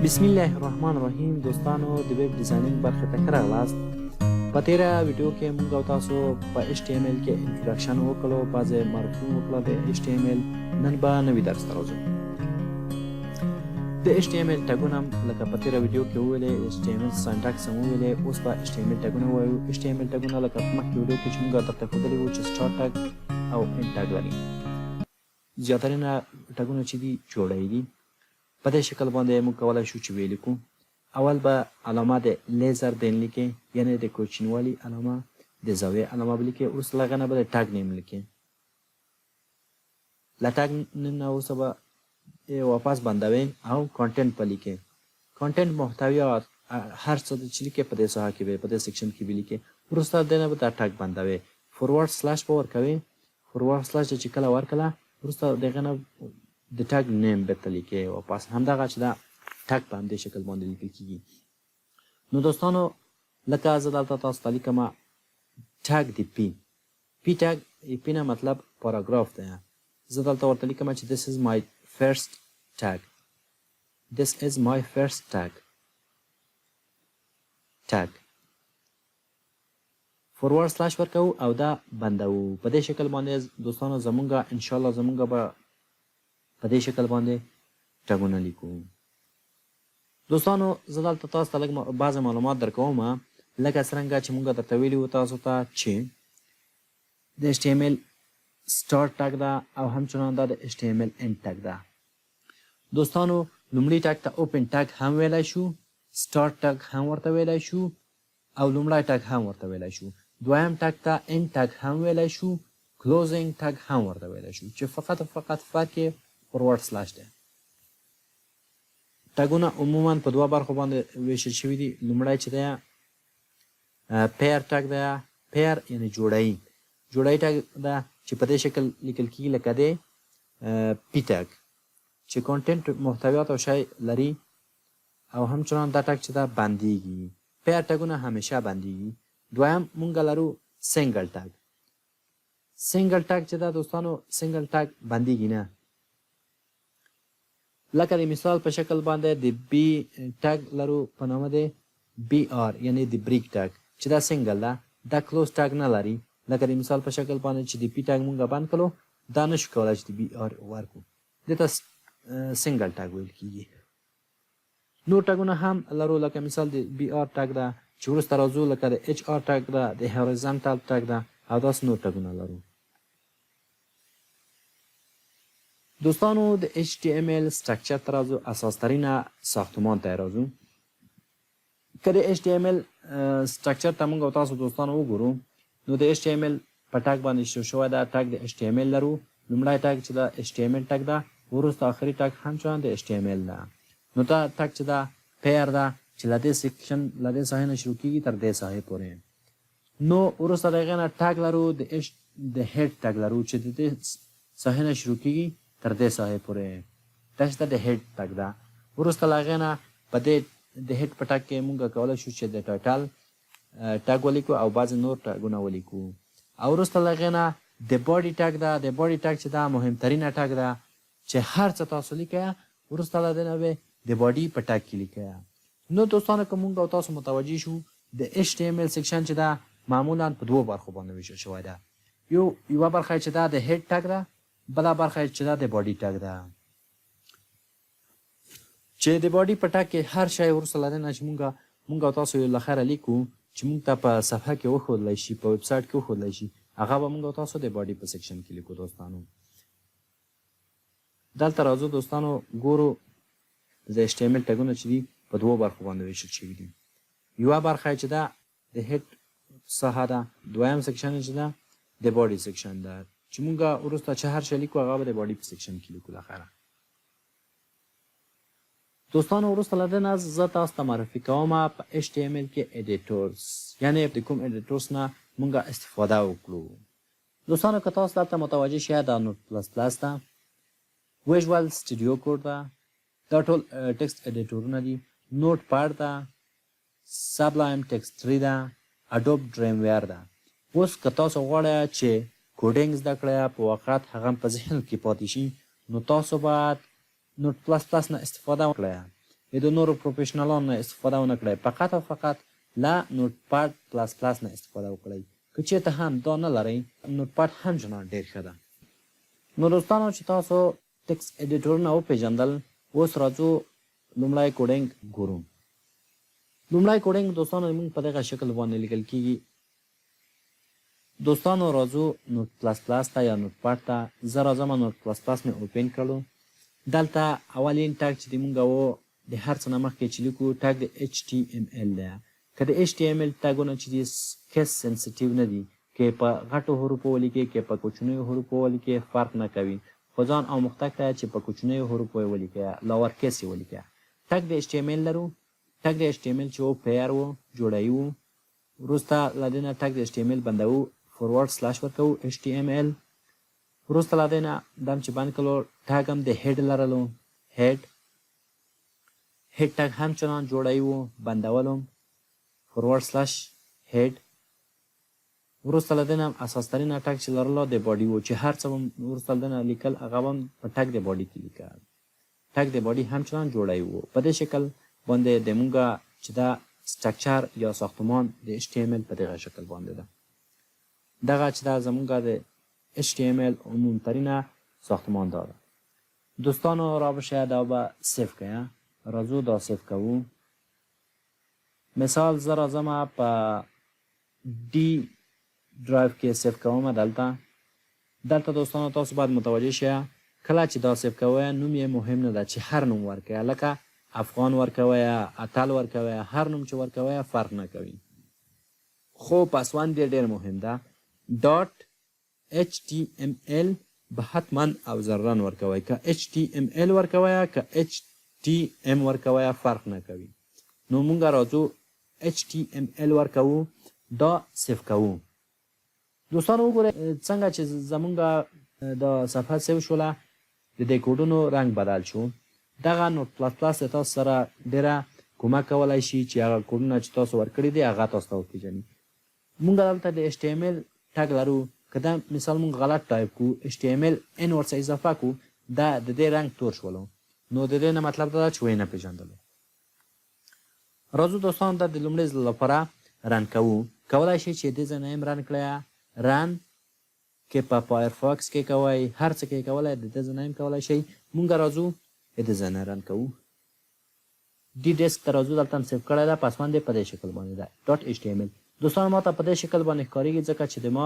بسم الله الرحمن الرحیم. دوستانو، د web designing برخې ته ښه راغلاست. په تیره ویډیو کې موږ او تاسو په HTML کې introduction وکړو، بعضې معرفي وکړه د HTML. نن به نوي درس ته راځو، د HTML tag ونه. لکه په تیره ویډیو کې وویلې، HTML syntax هم وویلې، اوس به HTML tag ونه وایو. HTML tag ونه لکه مخکې ویډیو کې چې موږ درته ښودلي وو چې start tag او end tag لري. زیاترینه tag ونه چې دي، جوړی دي. په دې شکل باندې موږ کولای شو چې ویې لیکو. اول به علامه د less than لیکې، یعنی د کوچنیوالي علامه، د زاویې علامه به لیکې. وروسته له هغې نه به د tag name لیکې. له tag name نه وروسته به واپس بندوې او content به لیکې. content، محتویات، هر څه چې لیکې، په دې ساحه کې به، په دې section کې به لیکې. وروسته دې نه به دا tag بندوې، forward slash به ورکوې. forward slash چې کله ورکړه، وروسته دغه نه د tag name بیرته لیکې واپس. همدغه چې دا tag په همدې شکل باندې لیکل کیږي. نو دوستانو، لکه زه دلته تاسو ته لیکم tag د p، p tag، p نه مطلب پاراګراف دی. زه دلته ورته لیکم چې this is my first tag، this is my first tag. tag forward slash ورکوو او دا بندوو په دې شکل باندې. دوستانو، زمونږ انشاءالله زمونږ به په دې شکل باندې tag ونه لیکو. دوستانو، زه دلته تاسو ته لږ بعضې معلومات درکوم. لکه څرنګه چې مونږ درته ویلي وو تاسو ته چې د HTML start tag ده او همچنان دا د HTML end tag ده. دوستانو، لومړي tag ته open tag هم ویلی شو، start tag هم ورته ویلی شو او لومړی tag هم ورته ویلی شو. دویم tag ته end tag هم ویلی شو، closing tag هم ورته ویلی شو، چې فقط او فقط فرق یې forward slash دی. tag ونه عموما په دوه برخو باندې ویشل شوي دي. لومړی چې دی، pair tag دی. pair یعنی جوړی. جوړی tag ده چې په دې شکل لیکل کیږي، لکه دی p tag چې content، محتویات او شی لري او همچنان دا tag چې دا بندیږي. pair tag ونه همیشه بندیږي. دویم مونږ لرو single tag. single tag چې دا دوستانو، single tag بندیږي نه. لکه د مثال په شکل باندې د b tag لرو په نامه د br، یعنی د break tag، چې دا single ده، دا close tag نه لري. لکه د مثال په شکل باندې چې د p tag مونږ بند کړو، دا نشو کولای چې د br ورکو. دې ته single tag ویل کیږي. نور tag ونه هم لرو، لکه مثال د br tag ده چې وروسته راځو، لکه د hr tag ده، د horizontal tag ده او داسې نور tag ونه لرو. دوستانو، د HTML structure ته راځو، اساس ترینه ساختمان ته راځو. که د HTML structure ته موږ او تاسو دوستانو وګورو، نو د HTML په tag باندې شروع شوی ده. tag د HTML لرو. لومړی tag چې دا HTML tag ده، وروسته آخري tag همچنان د HTML ده. نو دا tag چې دا pair ده چې له دې section، له دې ساحې نه شروع کیږي تر دې ساحې پورې. نو وروسته د هغې نه tag لرو، د H د head tag لرو چې د دې ساحې نه شروع کیږي تر دې ساحې پورې. دا چې د head tag ده. وروسته له هغې نه په دې د head په tag کې مونږ کولی شو چې د title tag ولیکو او بعضې نور tag ونه ولیکو. او وروسته له هغې نه د body tag ده. د body tag چې دا مهمترینه tag ده چې هر څه تاسو لیکئ، وروسته له دې نه به د body په tag کې لیکئ. نو دوستانو، که مونږ او تاسو متوجه شو، د HTML section چې دا معمولا په دوو برخو باندې ویشل شوی ده. یوه برخه چې دا د head tag ده، بله برخه چې دا د body tag ده، چې د body په tag کې هر شی وروسته له دې نه چې مونږ او تاسو یې له خیره لیکو، چې مونږ ته په صفحه کې وښودلی شي، په ویب سایټ کې وښودلی شي، هغه به مونږ او تاسو د body په section کې لیکو. دوستانو، دلته راځو. دوستانو، ګورو د HTML tag ونه چې دي، په دوو برخو باندې ویشل شوي دي. یوه برخه چې ده، د head ساحه ده. دویم section چې ده، د body section ده چې مونږ وروسته چې هر شی لیکو، هغه به د body په section کې لیکو له خیره. دوستانو، وروسته له دې نه زه تاسو ته معرفي کوم په HTML کې editors، یعنی د کوم editors نه مونږ استفاده وکړو. دوستانو، که تاسو دلته متوجه شئ، دا Notepad++ ده، Visual Studio Code ده، دا ټول text editor ونه دي، Notepad ده، Sublime Text 3 ده، Adobe Dreamweaver ده. اوس که تاسو غواړئ چې coding زده کړئ، په واقعیت هغه په ذهن کې پاتې شي، نو تاسو باید Notepad++ نه استفاده وکړئ. د نورو پروفیشنلانو نه استفاده ونه کړئ، فقط او فقط له نوټپاډ پلس پلس نه استفاده وکړئ. که چیرته هم دا نه لرئ، نوټپاډ هم چنان ډیر ښه ده. نو دوستانو، چې تاسو ټیکسټ ایډیټورونه وپیژندل، اوس راځو لومړی coding ګورو. لومړی coding دوستانو موږ په دغه شکل باندې لیکل کیږي. دوستانو، راځو نوټ پلس پلس ته یا نوټ پاډ ته. زه راځم، نوټ پلس پلس مې open کړلو. دلته اولین tag چې دی مونږ و د هر څه نه مخکې چې لیکو، tag د HTML دی. که د HTML tag ونه چې دي case sensitive نه دي، که په غټو حروفو ولیکې، که په کوچنیو حروفو ولیکې، فرق نه کوي، خو ځان آموخته کړه چې په کوچنیو حروفو یې ولیکې، lower case یې ولیکه. tag د HTML لرو. tag د HTML چې و pair و، جوړی وو. وروسته له دې نه tag د HTML بندوو، forward slash ورکوو، HTML. وروسته له دې نه دم چې بند کړو، tag هم د head لرلو، head. head tag هم چنان جوړی وو، بندولم forward slash head. وروسته له دې نه اساس ترین tag چې لرلو د body وو، چې هر څه وروسته له دې نه لیکل، هغه هم په tag د body کې لیکل. tag د body هم چنان جوړی وو. په دې شکل باندې د مونږه چې دا structure یا ساختمان د HTML په دغه شکل باندې ده. دغه چې دا زمونږ د HTML عموم ترینه ساختمان دا ده. دوستانو، را بشه دا به save کړه. راځو دا save کوو. مثال زه راځم، په D drive کې save کوم دلته. دلته دوستانو، تاسو باید متوجه شئ، کله چې دا save کوئ، نوم یې مهم نه ده، چې هر نوم ورکوي، لکه افغان ورکوي، اتل ورکوي، هر نوم چې ورکوي فرق نه کوي، خو پسوند یې ډیر مهم ده. .html به حتما او ضرورا ورکوي. که HTML ورکوي، که HTM ورکوي، فرق نه کوي. نو مونږ راځو HTML ورکوو، دا save کوو. دوستانو، وګورئ څنګه چې زمونږ د صفحه save شوله، د دې کوډونو رنګ بدل شو. دغه نوټ پلس پلس د تاسو سره ډیره کومک کولای شي چې هغه کوډونه چې تاسو ورکړي دي، هغه تاسو ته وپیژني. مونږ دلته د HTML tag لرو. که دا مثال مونږ غلط ټایپ کو، HTML N ورڅخه اضافه کو، دا د دې رنګ تور شولو. نو د دې نه مطلب دا چې ویې نه پیژندلو. راځو دوستان، دا د لومړي ځل لپاره run کوو. کولای شئ چې دې ځای نه هم run کړئ، run کې په فایرفاکس کې کوئ، هر څه کې کولای، د دې ځای نه هم کولای شئ. مونږ راځو دې ځای نه run کوو. D disk ته راځو، دلته هم save کړی ده. پسوند یې په دې شکل باندې ده، .html. دوستان، ما ته په دې شکل باندې ښکارېږي، ځکه چې د ما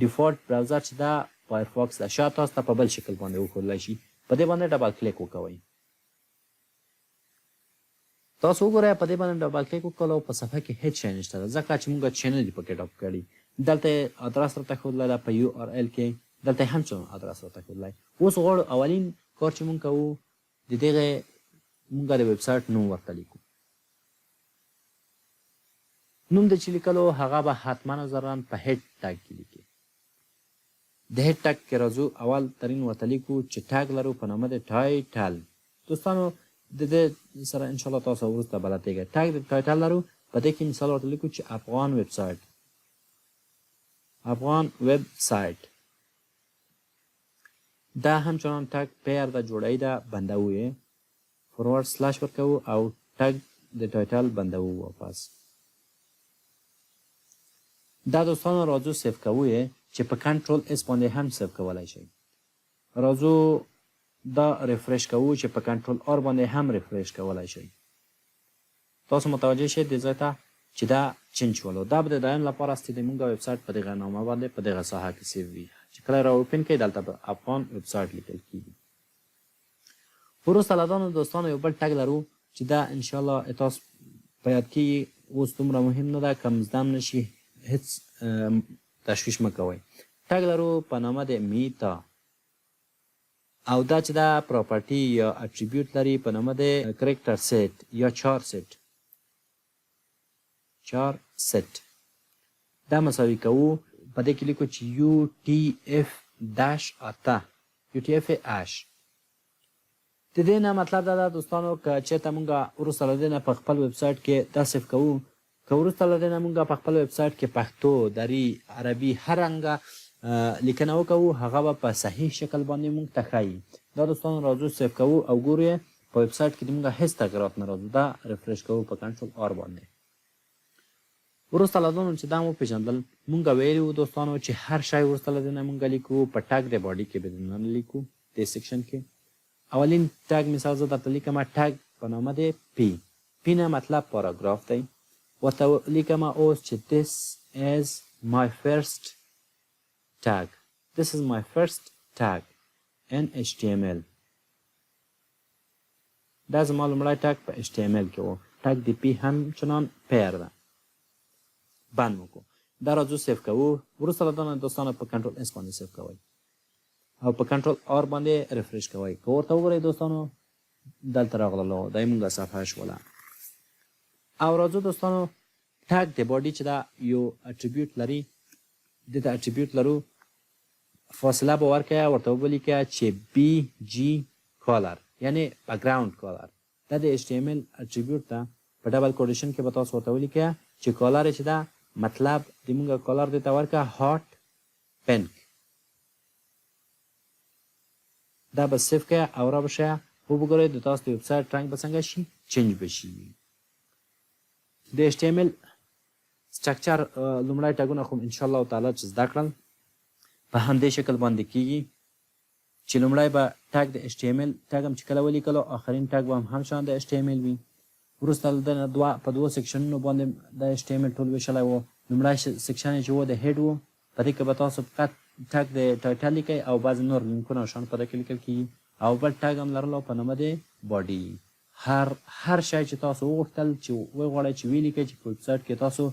default browser چې ده فایرفاکس ده. شاید تاسو ته په بل شکل باندې وښودلی شي. په دې باندې double click وکوئ. تاسو وګورئ، په دې باندې double click وکړو، په صفحه کې هیڅ شی نشته ده، ځکه چې موږ چې نه دي پکې ټایپ کړي. دلته ادرس راته ښودلی ده په URL کې، دلته هم څه ادرس راته ښودلی. اوس غواړو اولین کار چې موږ کوو، د دغه موږ د ویب سایټ نوم ورته لیکو. نوم د چې لیکلو، هغه به حتما ضرورا په head tag کې لیکي. د head tag کې راځو، اول ترین ورته لیکو چې tag لرو په نامه د title. دوستانو، د دې سره انشاءالله تاسو وروسته بلدېږئ. tag د title لرو، په دې کې مثال ورته لیکو چې افغان ویب سایټ، افغان ویب سایټ. دا همچنان tag pair ده، جوړی ده، بندوو یې، forward slash ورکوو او tag د title بندوو واپس. دا دوستانو، راځو save کوو یې، چې په control S باندې هم save کولای شئ. راځو دا refresh کوو، چې په control R باندې هم refresh کولای شئ. تاسو متوجه شئ دې ځای ته چې دا change شولو. دا به د دایم لپاره ستې د مونږ ویب سایټ په دغه نامه باندې په دغه ساحه کې save وي، چې کله را open کړئ، دلته به افغان ویب سایټ لیکل کیږي. وروسته له دانو دوستانو، یو بل tag لرو چې دا انشاءالله تاسو په یاد کیږي. اوس دومره مهم نه ده، که زده هم نشي هیڅ تشویش مه کوئ. tag لرو په نامه د meta، او دا چې دا property یا attribute لري په نامه د character set یا charset. charset دا مساوي کوو، په دې کې لیکو چې UTF-8، UTF-8. د دې نه مطلب دا ده دوستانو، که چېرته مونږ وروسته له دې نه په خپل ویب سایټ کې دا save کوو، که وروسته له دې نه مونږ په خپل ویب سایټ کې پښتو، دری، عربي، هر رنګه لیکنه وکوو، هغه به په صحیح شکل باندې مونږ ته ښایي. دا دوستانو، راځو save کوو او ګورو یې. په ویب سایټ کې د مونږه هیڅ تغیرات نه راځو. دا refresh کوو په control R باندې. وروسته له دونه چې دا مو وپېژندل، مونږ ویلي وو دوستانو چې هر شی وروسته له دې نه مونږ لیکو په tag د body کې به دننه لیکو. دې section کې اولین tag مثال زه درته لیکم tag په نامه د p، p نه مطلب پاراګراف دی، ورته لیکم اوس چې this is my first tag، this is my first tag in HTML. دا زما لومړی tag په HTML کې و. tag د p هم چنان پیر ده. بند مو کو. دا راځو save کوو. وروسته له دانه دوستانو په control S باندې save کوئ او په control R باندې refresh کوئ. که ورته وګورئ دوستانو دلته راغللو، دا یې مونږه صفحه شوله. او راځو دوستانو tag د body چې دا یو attribute لري، دې ته attribute لرو، فاصله به ورکړه ورته ولیکه چې BG color یعنی background color. دا د HTML attribute ده. په double quotation کې به تاسو ورته ولیکه چې color چې ده مطلب د مونږ color دې ته ورکړه hot pink. دا به save کړه او را به شه وګورئ د تاسو د ویب سایټ رنګ به څنګه شي، change به شي. د HTML structure لومړی tag ونه خو ان شاء الله تعالی چې زده کړل په همدې شکل باندې کیږي چې لومړی به tag د HTML tag هم چې کله ولیکلو آخرین tag به هم شان د HTML وي. وروسته له دې نه په دوو section ونو باندې د HTML ټول ویشلی و. لومړی section یې چې و د head و، په دې کې به تاسو فقط tag د title لیکئ او بعضې نور لینکونه او شان په دې کې لیکل کیږي. او بل tag هم لرلو په نامه د body. هر شی چې تاسو وغوښتل چې وغواړئ چې ولیکئ چې په ویب سایټ کې تاسو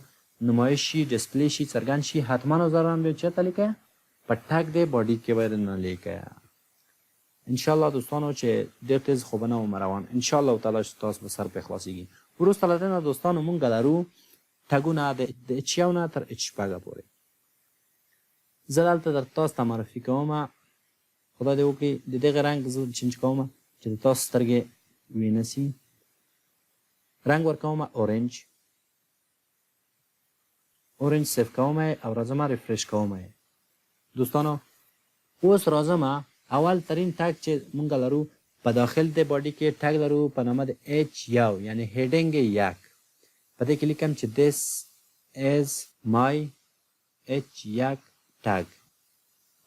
نمایش شي، display شي، څرګند شي، حتما او ضرورا به چېرته لیکئ؟ په tag د body کې به نه لیکئ. ان شاء الله دوستانو چې ډېر تیز خو به نه وم روان، ان شاء الله تعالی چې تاسو به سر پرې خلاصېږي. وروسته له دې نه دوستانو مونږ لرو tag ونه د H یو نه تر H شپږه پورې. زه دلته در تاسو ته معرفي کوم، خدای دې وکړي د دغه رنګ زه change کوم چې د تاسو سترګې وینه سي. رنګ ورکوم orange، orange save کوم او راځم refresh کوم. دوستانو اوس راځم اول ترین tag چې مونږ لرو په داخل د body کې tag لرو په نامه د H یو یعنی heading یک. په دې کې لیکم چې this is my H یک tag.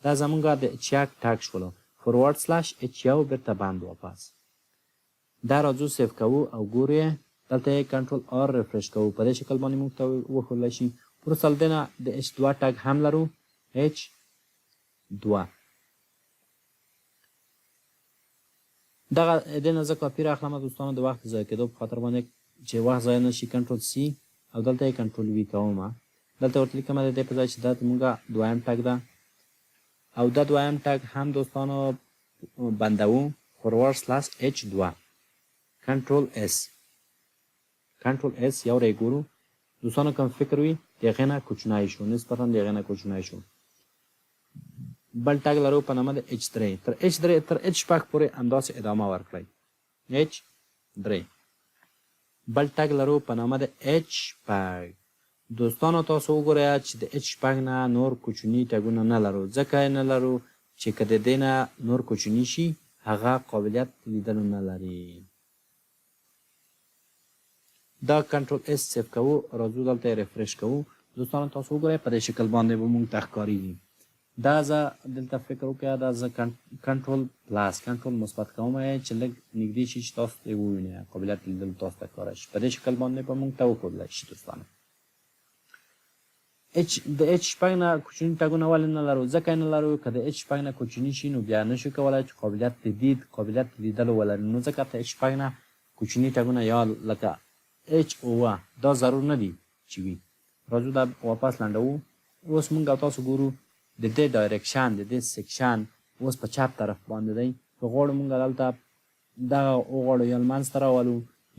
دا زمونږ د H یک tag شولو. forward slash H یو بیرته بند واپس. دا راځو save کوو او ګورو یې. دلته یې control R refresh کوو، په دې شکل باندې موږ ته وښودلی شي. وروسته له دې نه د H دوه tag هم لرو، H دوه. دغه دې نه زه کاپي راخلم دوستانو د وخت ضایع کېدو په خاطر باندې چې وخت ضایع نه شي، control C او دلته یې control V کوم. دلته ورته لیکم د دې په ځای چې دا زموږ دویم tag ده او دا دویم tag هم دوستانو بندوو forward slash H دوه، control S، control S یو ری ګورو دوستانو کوم فکر وي د هغې نه کوچنی شو، نسبتا د هغې نه کوچنی شو. بل tag لرو په نامه د H درې، تر H درې تر H شپږ پورې همداسې ادامه ورکړئ. H درې. بل tag لرو په نامه د H شپږ. دوستانو تاسو وګورئ چې د H شپږ نه نور کوچني tag ونه نه لرو، ځکه یې نه لرو چې که د دې نه نور کوچني شي هغه قابلیت لیدلو نه لري. دا control S save کوو، راځو دلته یې refresh کوو. دوستانو تاسو وګورئ په دې شکل باندې به مونږ ته ښکارېږي. دا زه دلته فکر وکړه، دا زه control plus control مثبت کوم چې لږ نږدې شي چې تاسو یې ووینئ، قابلیت لیدلو تاسو ته ښکاره شي. په دې شکل باندې به مونږ ته وښودلی شي دوستانو. H د H شپږ نه کوچني tag ونه ولې نه لرو؟ ځکه یې نه لرو که د H شپږ نه کوچني شي نو بیا نشو کولی چې قابلیت د دید، قابلیت لیدلو ولري. نو ځکه ته H شپږ نه کوچني tag ونه یا لکه H اووه دا ضرور نه دي چې وي. راځو دا واپس لنډوو. اوس مونږ او تاسو ګورو د دې direction، د دې section اوس په چپ طرف باندې دی. که غواړو مونږ دلته دغه وغواړو یا لمنځ ته راولو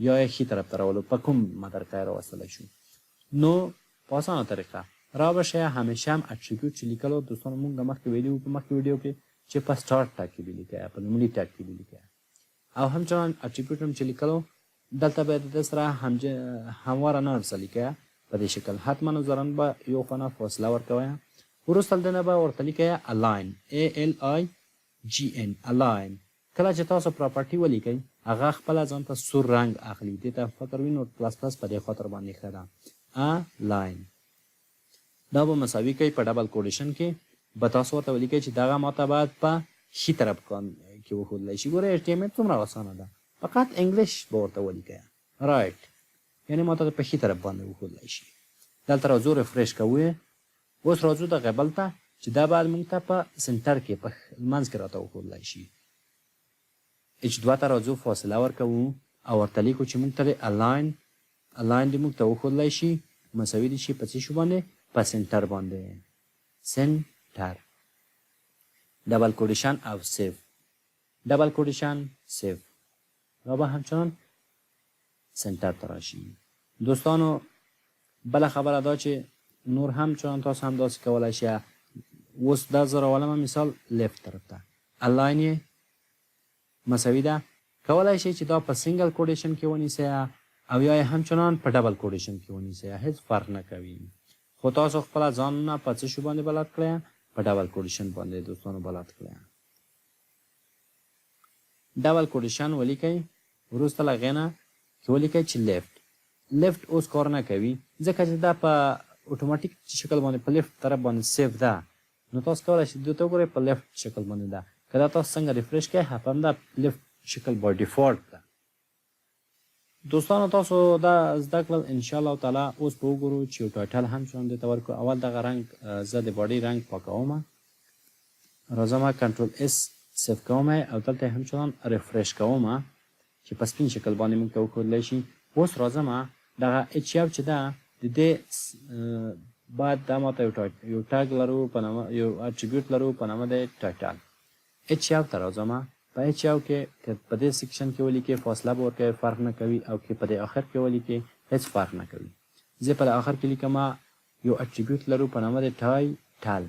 یا یې ښي طرف ته راولو، په کوم طریقه یې راوستلی شو؟ نو په اسانه طریقه را به شی. همیشه هم attribute چې لیکلو دوستانو مونږ مخکې ویلي وو په مخکې ویډیو کې چې په start tag کې به لیکئ، په لومړي tag کې به لیکئ. او همچنان attribute هم چې لیکلو دلته به د ده سره همواره نه ورسره لیکئ په دې شکل. حتما او ضرورا به یو خونه فاصله ورکوئ. وروسته له دې نه به ورته لیکئ align، A L I G N، align. کله چې تاسو property ولیکئ هغه خپله ځان ته سور رنګ اخلي. دې ته فکر وي نوټ پلس پلس په دې خاطر باندې ښه ده. align دا به مساوي کوي په double quotation کې به تاسو ورته ولیکئ چې دغه ماته باید په ښي طرف کې وښودلی شي. ګوره HTML څومره اسانه ده، فقط English به ورته ولیکئ right، یعنی ماته په ښي طرف باندې وښودلی شي. دلته راځو refresh کوو یې. اوس راځو دغه بل ته چې دا باید موږ ته په center کې په منځ کې راته وښودلی شي. H2 ته راځو، فاصله ورکوو او ورته لیکو چې موږ ته د align دې موږ ته وښودلی شي، مساوي دي شي په څه شي باندې؟ په center باندې، center، double quotation او save، double quotation save، دا به همچنان center ته راشي. دوستانو بله خبره دا چې نور هم چنان تاسو هم داسې کولای شئ. اوس دا زه راولم مثال left طرف ته، align یې مساوي ده، کولای شئ چې دا په single quotation کې ونیسئ او یا یې همچنان په double quotation کې ونیسئ، هیڅ فرق نه کوي. خو تاسو خپله ځانونه په څه شي باندې بلد کړئ؟ په double quotation باندې دوستانو بلد کړئ. double quotation ولیکئ، وروسته له هغې نه کې ولیکئ چې left. left اوس کار نه کوي ځکه چې دا په اتوماتیک شکل باندې په left طرف باندې save ده. نو تاسو کولای شئ دې ته وګورئ په left شکل باندې ده. که دا تاسو څنګه refresh کړئ هم دا left شکل by default ده. دوستانو تاسو دا زده کړل، ان شاء الله تعالی اوس به وګورو چې یو title هم چون دې ته ورکړو. اول دغه رنګ زه د body رنګ پاکوم، راځم control S save کوم او دلته همچنان refresh کوم چې په سپین شکل باندې موږ ته وښودلی شي. اوس راځم دغه H1 چې ده د دې بعد دا ماته یو tag لرو په نامه، یو attribute لرو په نامه د title. H1 ته راځم، په H1 کې که په دې section کې ولیکې فاصله به ورکوي فرق نه کوي، او که په دې آخر کې ولیکې هیڅ فرق نه کوي. زه په آخر کې لیکم یو attribute لرو په نامه د title.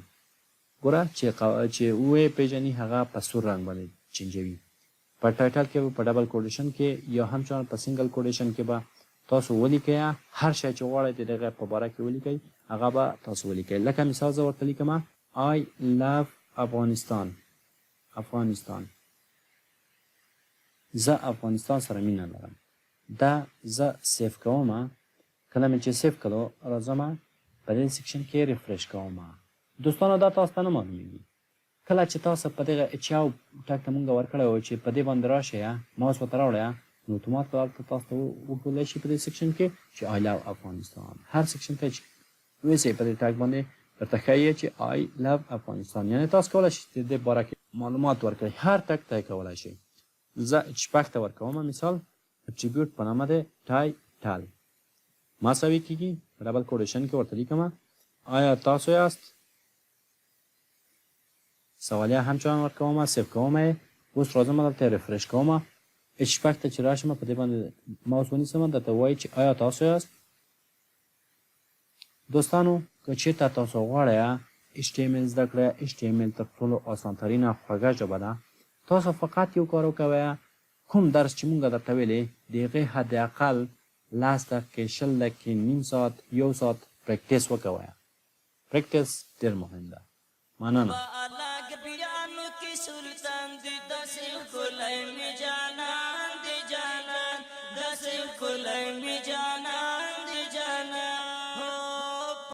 ګوره چې ویې پیژني هغه په سور رنګ باندې چینجوي. په title کې به په double quotation کې یا همچنان په single quotation کې به تاسو ولیکئ هر شی چې غواړئ د دغه په باره کې ولیکئ هغه به تاسو ولیکئ. لکه مثال زه ورته لیکم I love افغانستان، افغانستان، زه افغانستان سره مینه لرم. دا زه save کوم، کله مې چې save کړو راځم په دې section کې refresh کوم. دوستانو دا تاسو ته نه معلومیږي کله چې تاسو په دغه H1 tag ته مونږ ورکړی و چې په دې باندې راشئ ماوس ورته راوړئ نو اتومات به هلته تاسو ته وښودلی شي په دې section کې چې I love افغانستان. هر section ته چې ویسئ په دې tag باندې درته ښیي چې I love افغانستان، یعنی تاسو کولی شئ چې د دې باره کې معلومات ورکړئ، هر tag ته یې کولی شئ. زه شپږ ته ورکوم مثال attribute په نامه د title مساوي کېږي په double quotation کې ورته لیکم آیا تاسو یاست، سوالیه همچنان ورکوم، save کوم. اوس راځم دلته refresh کوم، H شپږ ته چې راشم په دې باندې ماوس ونیسم درته وایي چې آیا تاسو یاست. دوستانو که چېرته تاسو غواړئ HTML زده کړئ، HTML تر ټولو اسانترینه خوږه ژبه ده. تاسو فقط یو کار وکوئ، کوم درس چې مونږ درته ویلې د هغې حد اقل 10 دقیقې، 20 دقیقې، نیم ساعت، یو ساعت practice وکوئ. practice ډېر مهم ده. مننه. سلطان دی داسې ښکلی مې جانان دی، جانان داسې ښکلی مې جانان.